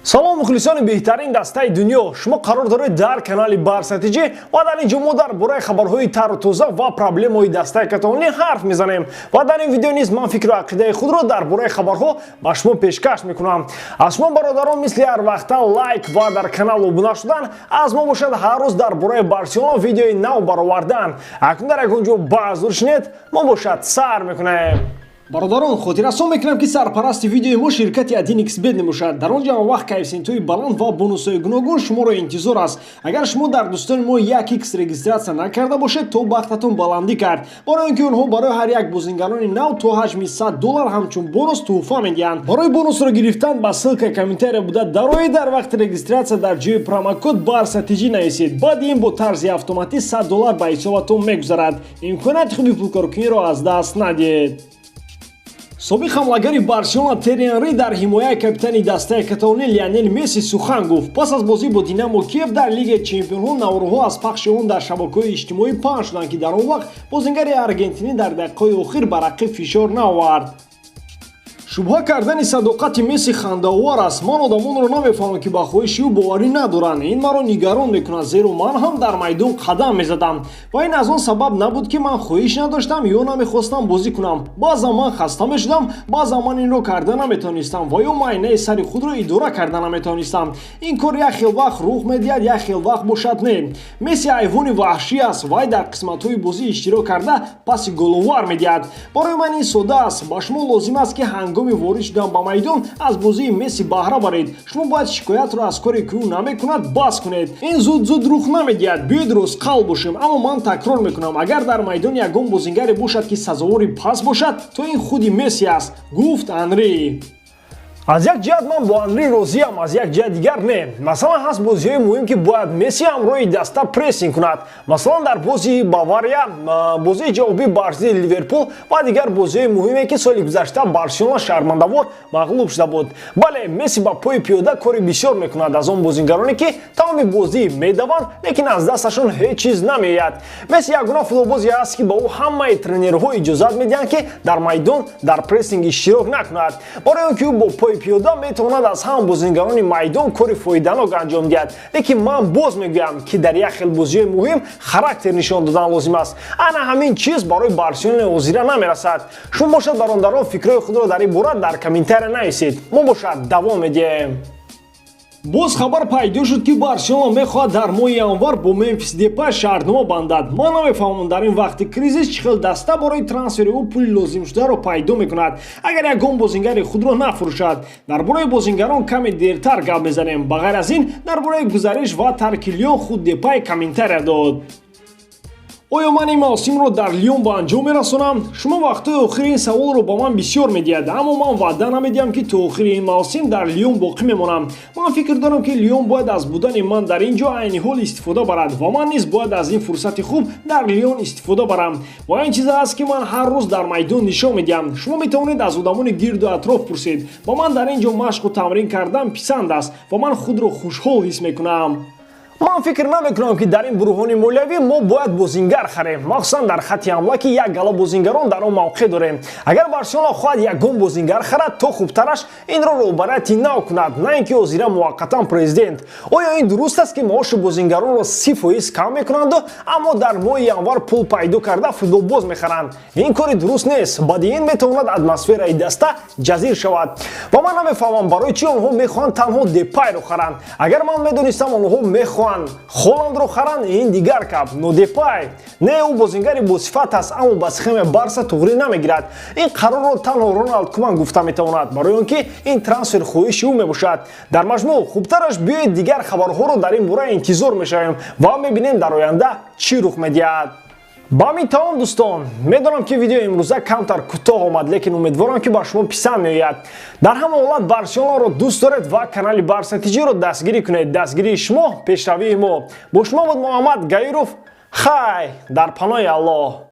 Салом, мухлисони беҳтарин дастаи дунё! Шумо қарор доред дар канали Барса ТЖ ва дар ин ҷо мо дар бораи хабарҳои тару тоза ва проблемаҳои дастаи каталонӣ ҳарф мезанем. Ва дар ин видео низ ман фикру ақидаи худро дар бораи хабарҳо ба шумо пешкаш мекунам. Аз шумо, бародарон, мисли ҳар вақта лайк ва дар канал обуна шудан. Аз мо бошад ҳар рӯз дар бораи Барселона видеои нав баровардан. Акнун дар ягон ҷо баъзур шинед, мо бошад сар мекунем. Бародарон, хотиррасон мекунам, ки сарпарасти видеои мо ширкати 1xBet мебошад. Дар он ҷо ҳамавақт коэффисиентҳои баланд ва бонусҳои гуногун шуморо интизор аст. Агар шумо дар дӯстони мо 1x регистрация накарда бошед, то бахтатон баландӣ кард, барои он ки онҳо барои ҳар як бозингарони нав то ҳаҷми 100 доллар ҳамчун бонус тӯҳфа медиҳанд. Барои бонусро гирифтан ба ссылка комментария буда дарои, дар вақти регистрация дар ҷои промокод Барса ТЖ нависед. Баъди ин бо тарзи автоматӣ 100 доллар ба ҳисобатон мегузарад. Имконияти хуби пулкоркуниро аз даст надиҳед. Собиқ ҳамлагари Барселона Терри Анри дар ҳимояи капитани дастаи каталонӣ Лионел Месси сухан гуфт. Пас аз бозӣ бо Динамо Киев дар Лигаи чемпионҳо наворҳо аз пахши он дар шабакаҳои иҷтимоӣ паҳн шуданд, ки дар он вақт бозингари аргентинӣ дар дақиқаҳои охир ба рақиб фишор наовард. Шубҳа кардани садоқати Месси хандаовар аст. Ман одамонро намефаҳмам, ки ба хоҳиши ӯ боварӣ надоранд. Ин маро нигарон мекунад, зеро ман ҳам дар майдон қадам мезадам ва ин аз он сабаб набуд, ки ман хоҳиш надоштам ё намехостам бозӣ кунам. Баъзан ман хаста мешудам, баъзан ман инро карда наметавонистам ва ё майнаи сари худро идора карда наметавонистам. Ин кор як хел вақт рух медиҳад, як хел вақт бошад не. Месси ҳайвони ваҳшӣ аст. Вай дар қисматҳои бозӣ иштирок карда, паси головар медиҳад. Барои ман ин сода аст. Ба шумо лозим аст, ки ҳангоми ворид шудан ба майдон аз бозии Месси баҳра баред. Шумо бояд шикоятро аз коре, ки ӯ намекунад, бас кунед. Ин зуд зуд рух намедиҳад, биёед ростқалб бошем. Аммо ман такрор мекунам: агар дар майдон ягон бозингаре бошад, ки сазовори пас бошад, то ин худи Месси аст, гуфт Анри. Аз як ҷиҳат ман бо Анри розиам, аз як ҷиҳат дигар не. Масалан, ҳаст бозиҳои муҳим, ки бояд Месси ҳамроҳи даста прессинг кунад. Масалан, дар бозии Бавария, бозии ҷавобӣ бар зидди Ливерпул ва дигар бозиҳои муҳиме, ки соли гузашта Барселона шармандавор мағлуб шуда буд. Бале, Месси ба пои пиёда кори бисёр мекунад аз он бозингароне, ки тамоми бозӣ медаванд, лекин аз дасташон ҳеҷ чиз намеояд. Месси ягона футболбозе аст, ки ба ӯ ҳамаи тренерҳо иҷозат медиҳанд, ки дар майдон дар прессинг иштирок накунад, барои он ки ӯ бо пои пиёда метавонад аз ҳама бозингарони майдон кори фоиданок анҷом диҳад. Лекин ман боз мегӯям, ки дар як хел бозиҳои муҳим характер нишон додан лозим аст. Ана ҳамин чиз барои Барселонаи ҳозира намерасад. Шумо бошад, бародарон, фикрҳои худро дар ин бора дар комментария нависед. Мо бошад давом медиҳем. Боз хабар пайдо шуд, ки Барселона мехоҳад дар моҳи январ бо Мемфис Депай шартнома бандад. Ман намефаҳмам, дар ин вақти кризис чӣ хел даста барои трансфери ӯ пули лозимшударо пайдо мекунад, агар ягон бозингари худро нафурӯшад. Дар бораи бозингарон каме дертар гап мезанем. Ба ғайр аз ин, дар бораи гузариш ва тарки Лион худ Депай комментария дод. Оё ман ин мавсимро дар Лион ба анҷом мерасонам? Шумо вақтҳои охири ин саволро ба ман бисёр медиҳад, аммо ман ваъда намедиҳам, ки то охири ин мавсим дар Лион боқӣ мемонам. Ман фикр дорам, ки Лион бояд аз будани ман дар ин ҷо айни ҳол истифода барад ва ман низ бояд аз ин фурсати хуб дар Лион истифода барам. Ва ин чизе аст, ки ман ҳар рӯз дар майдон нишон медиҳам. Шумо метавонед аз одамони гирду атроф пурсед. Ба ман дар ин ҷо машқу тамрин кардан писанд аст ва ман худро хушҳол ҳис мекунам. Ман фикр намекунам, ки дар ин буҳрони молиявӣ мо бояд бозингар харем, махсусан дар хатти ҳамла, ки як гала бозингарон дар он мавқеъ дорем. Агар Барселона хоҳад ягон бозингар харад, то хубтараш инро роҳбарияти нав кунад, на ин ки ҳозира муваққатан президент. Оё ин дуруст аст, ки маоши бозингаронро 30% кам мекунанду, аммо дар моҳи январ пул пайдо карда футболбоз мехаранд? Ин кори дуруст нест. Баъди ин метавонад атмосфераи даста ҷазир шавад. Ва ман намефаҳмам, барои чӣ онҳо мехоҳанд танҳо Депайро харанд. Агар ман медонистам, онҳо мехоҳанд Холандро харанд, ин дигар гап, но Депай не. Ӯ бозингари босифат аст, аммо ба схемаи Барса туғрӣ намегирад. Ин қарорро танҳо Роналд Куман гуфта метавонад, барои он ки ин трансфер хоҳиши ӯ мебошад. Дар маҷмӯъ, хубтараш биёед, дигар хабарҳоро дар ин бора интизор мешавем ва мебинем, дар оянда чӣ рух медиҳад. Ба ҳамин тамом, дӯстон. Медонам, ки видеои имрӯза камтар кӯтоҳ омад, лекин умедворам, ки ба шумо писанд меояд. Дар ҳама ҳолат Барселонаро дӯст доред ва канали Барса ТЖро дастгирӣ кунед. Дастгирии шумо пешравии мо. Бо шумо буд Муҳаммад Гаиров. Хай, дар паноҳи Аллоҳ.